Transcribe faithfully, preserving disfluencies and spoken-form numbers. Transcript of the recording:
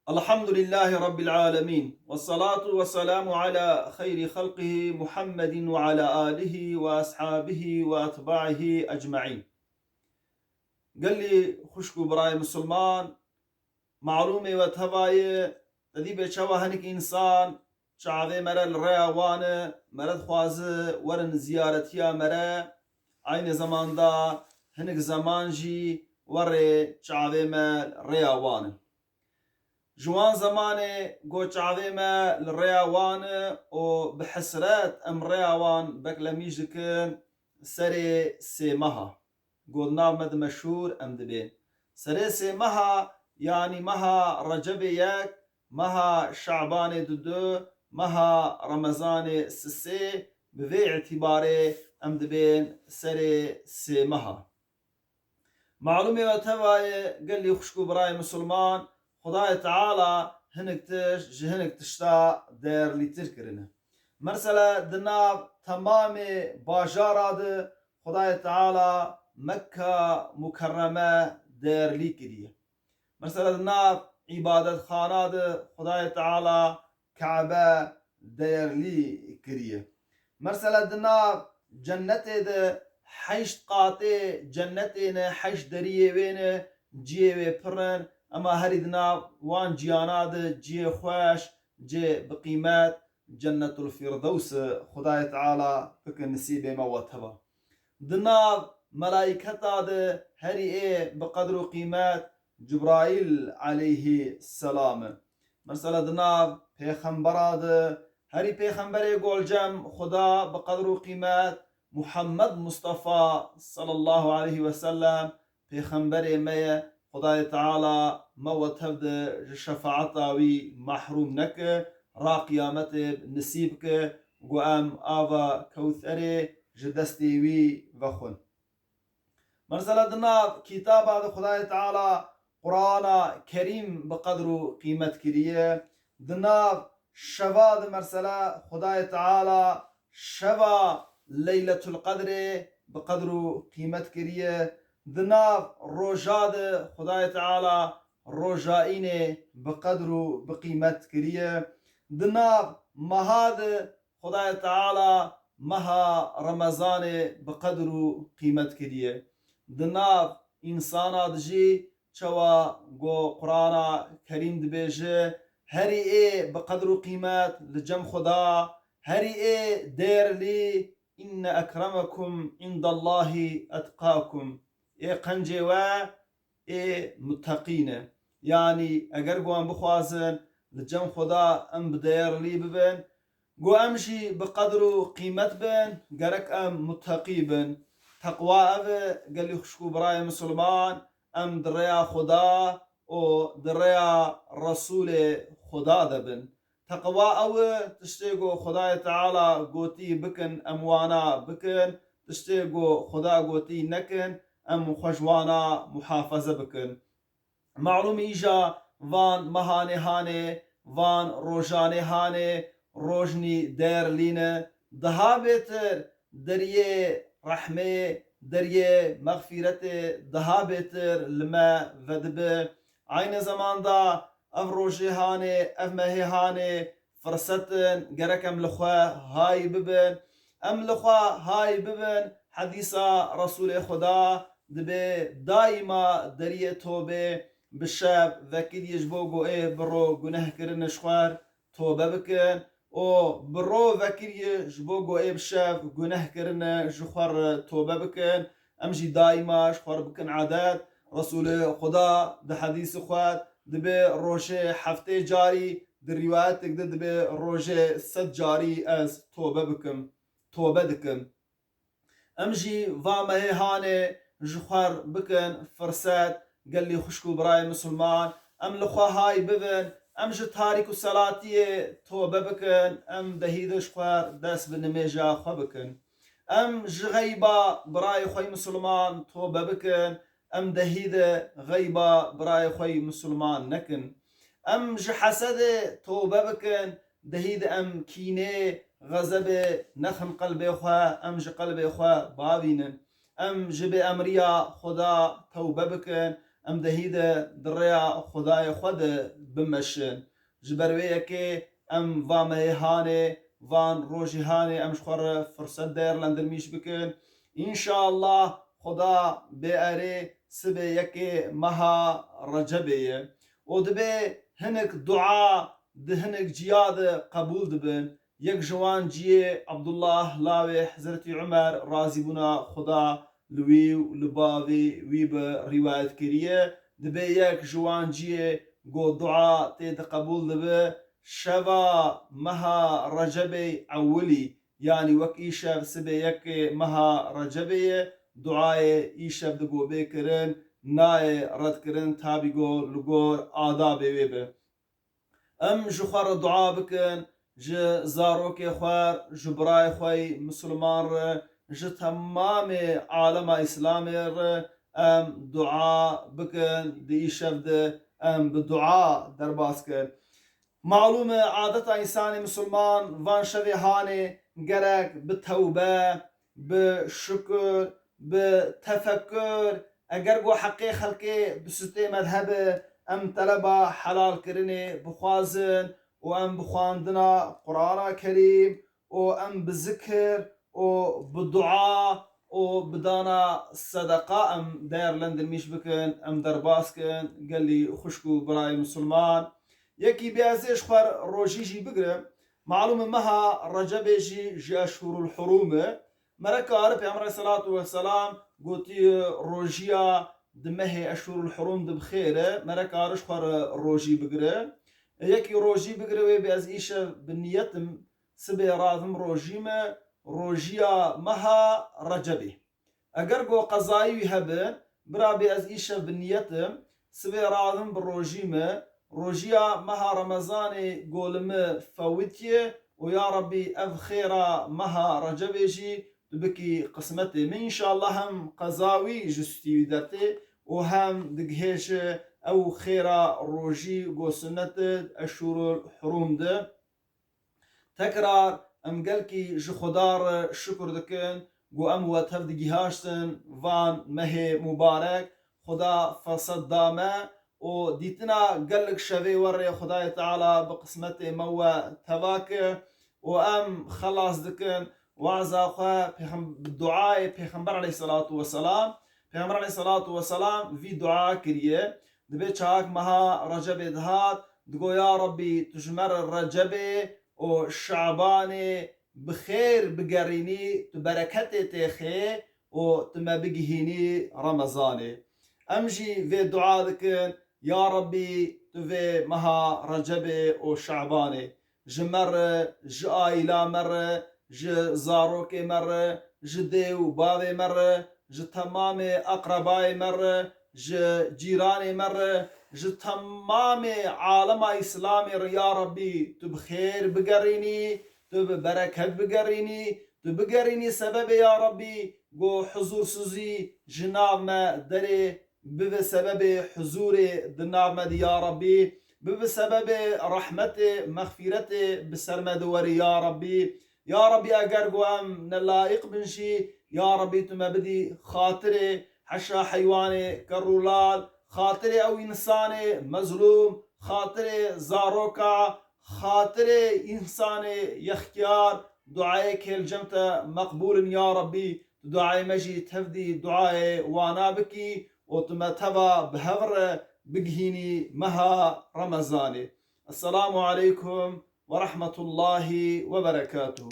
الحمد لله رب العالمين، والصلاة والسلام على خير خلقه محمد وعلى آله وأصحابه وأتباعه أجمعين. Gelî xwişk û birayê misilman, malûmê we teva ye, te dî bê çawa hinek însan çavê me re li rêya wan e, me re dixwaze werin ziyaretiya me re, aynê zeman de hinek zeman jî werê çavê me li rêya wan e. Ji wan zemanê go çavê me li rêya wan e û bi hesret em rêya wan beklemîş dikin, serê sê meha. Go di nav me de meşhûr em dibên. Serê sê meha, yanî meha Recebê yek, meha Şabanê dudu, meha Remezanê sisê, bi vê îtîbarê em dibên serê sê meha. Malûmê we teva ye, gelî xwişk û birayê misilman, Xwedayê Teala hinek tişt ji hinek tişta değerlîtir kirine. Mesela di nav temamê bajara de Xwedayê Teala Mekka Mukerreme değerlî kiriye. Mesela di nav îbadetxana de Xwedayê Teala Kabe değerlî kiriye. Mesela di nav cennetê de heşt qatê cennetê ne, heşt deriyê wê ne, ciyê wê pir in, ema herî di nav wan ciyana de ciyê xweş, cê bi qîmet, Cennetul Fîrdews e, Xwedayê Teala bike nisîbê me we teva. Di nav melaîketa de herî ê bi qedr û qîmet Cibraîl aleyhî selam e. Mesela di nav pêxembera de herî pêxemberê golcem Xuda bi qedr û qîmet Muhammed Mustafa sallallahu aleyhi ve sellem pêxemberê me ye. Xwedayê Teala me we tev de ji şefaeta wî mehrûm neke, ra qiyametê nisîb ke, ku em ava Kewtherê ji destê wî vexwin. Mesela di nav kitaba de Xwedayê Teala Qur'ana Kerîm bi qedr û qîmet kiriye. Di nav şeva de mesela Xwedayê Teala şeva Leyletul Qedrê bi qedr û qîmet kiriye. Di nav roja de Xwedayê Teala roja înê bi qedr û bi qîmet kiriye. Di nav meha de Xwedayê Teala meha Remezanê bi qedr û qîmet kiriye. Di nav însana de jî çawa go Qur'ana Kerîm dibêje, herî ê bi qedr û qîmet li cem Xuda, herî ê değerlî, inne ekremekum indallahi etqakum. Ê qencê we ê muteqî ne. Yanî eger go em bixwazin li cem Xuda em bi değerlî bibin, go em jî bi qedr û qîmet bin, gerek em muteqî bin. Teqwa ev e, gelî xwişk û birayê misilman, em di rêya Xuda û di rêya Resûlê Xuda de bin. Teqwa ew e, tiştê ku Xwedayê Teala gotî bikin, em wana bikin, tiştê ku Xuda gotî nekin, em xwe ji wana muhafaze bikin. Malûm îja van mehanê hanê, van rojanê hanê, rojnî değerlî ne, daha bêtir deriyê rehmê, deriyê mexfîretê daha bêtir li me vedibe. Aynı zamanda ev rojê hanê, ev mehê hanê firset in, gerek em li xwe hay bibin. Em li xwe hay bibin, hedîsa Resûlê Xuda dibe daîma deriyê tobê bi şev vekiriyê ji bo goê bi ro guneh kirine ji xwe tobe bikin û bi ro vekiriyê ji bo goê bi şev guneh kirine ji xwe re tobe bikin. Em jî daîma ji xwe re bikin edet. Resûlê Xuda di hedîsê xwe dibe rojê heftê carî, di rîwayetek de dibe rojê sed carî ez tobe bikim, tobe dikim. Em jî va mehê hanê ji xwe re bikin firset, gelî xwişk û birayê misilman, em li xwe hay bibin, em ji tarîk û selatiyê tobe bikin, em dehî de ji xwe re dest bi nimêja xwe bikin. Em ji xeyba birayê xwe yê misilman tobe bikin, em dehî de xeyba birayê xwe yê misilman nekin. Em ji hesedê tobe bikin, dehî de em kînê, xezebê nexin qelbê xwe, em ji qelbê xwe bavînin. Em ji bêemriya Xuda tewbe bikin, em dehî de di rêya Xwedayê xwe de bimeşin. Ji ber wê yekê em va mehê hanê, van rojî hanê em ji xwe re firset değerlendirmîş bikin. Înşallah Xweda bê erê sibê yekê meha Recebê ye. Û dibê hinek dua di hinek ciya de qebûl dibin. Yek ji wan ciyê Abdullah lawê Hezretî Umer razîbûna Xweda li wî û li bavê wî bi rîwayet kiriye. Dibê yek ji wan ciyê ku dua tê de qebûl dibe, şeva meha Recebê ewilî, yanî wek îşev sibê yekê meha Recebê ye, duayê îşev digo bê kirin, nayê redkirin, tabî go li gor adabê wê be. Em ji xwe re dua bikin, ji zarokê xwe, ji birayê xwe yî misilman re, ji temamê alema Îslamê re em dua bikin, di îşev de em bi dua derbas kin. Malûm e, adeta însanê misilman van şevê hanê gerek bi tewbe, bi şukir, bi tefekkur, eger go heqê xelkê bi sutê me de hebe, em teleba helalkirinê bixwazin û em bi xwendina Qur'ana Kerîm û em bi zikir û bi dua û bi dana sedeqa em değerlendirmîş bikin, em derbas kin, gelî xwişk û birayê misilman. Yekî bê ez ê ji xwe rojî jî bigrim. Malûm e meha Recebê jî ji eşhurul hurum e. Mere kari Pêxember aleyhisselatu vesselam gotiye rojiya di mehê eşhurul hurum de bi xêr e. Mere kari ji xwe re rojî bigire. Yekî rojî bigire wê bê ez îşev bi niyetim sibê razim rojî me rojiya meha Recebê. Eger go qezayî wî hebe, bira bê ez îşev bi niyetim, sibê razim bi rojî me, rojiya meha Remezanê go li me fewitiye û ya Rebbî ev xêra meha Recebê jî tu bikî qismetê min. Înşallah hem qeza wî ji stî wî dertê û hem digihêje ew xêra rojî go sunnet e eşhurul hurum de. Tekrar em gelkî ji Xuda re şukir dikin ku em we tev digihaştin van mehê mubarek. Xuda ferset da me û dîtina gelek şevê we rê Xudayê Teala bi qismetê me we teva ke û em xelas dikin. Waza xwe pêxem-, bi duayê Pêxember aleyhisselatu vesselam, Pêxember aleyhisselatu vesselam vî dua kiriye. Dibê çaxek meha Recebê dihat, digo, ya Rebbî, tu ji me re Recebê û Şabanê bi xêr bigerînî, tu bereketê têxê û tu me bigihînî Remezanê. Em jî vê dua dikin, ya Rebbî, tu vê meha Recebê û Şabanê ji me re, ji aîla me re, ji zarokê me re, ji dê û bavê me re, ji temamê eqrebayê me re, ji cîranê me re, ji temamê alema Îslamê re ya Rebbî tu bi xêr bigerînî, tu bi bereket bigerînî, tu bigerînî sebebê ya Rebbî ku huzursizî ji nav me derê bibe sebebê huzûrê di nav me de ya Rebbî, bibe sebebê rehmetê, mexfîretê bi ser me de werî ya Rebbî. Ya Rebbî, eger ku em ne layiq bin jî, ya Rebbî tu me bidî xatirê heşa heywanê kerrûlal, xatirê ew însanê mezlûm, xatirê zaroka, xatirê însanê yextiyar, duayê kêl cem te meqbûl in ya Rebbî. Tu duayê me jî tevdî duayê wana bikî û tu me teva bi hev re bigihînî meha Remezanê. Esselamu aleykum ve rahmetullahi ve berekatuhu.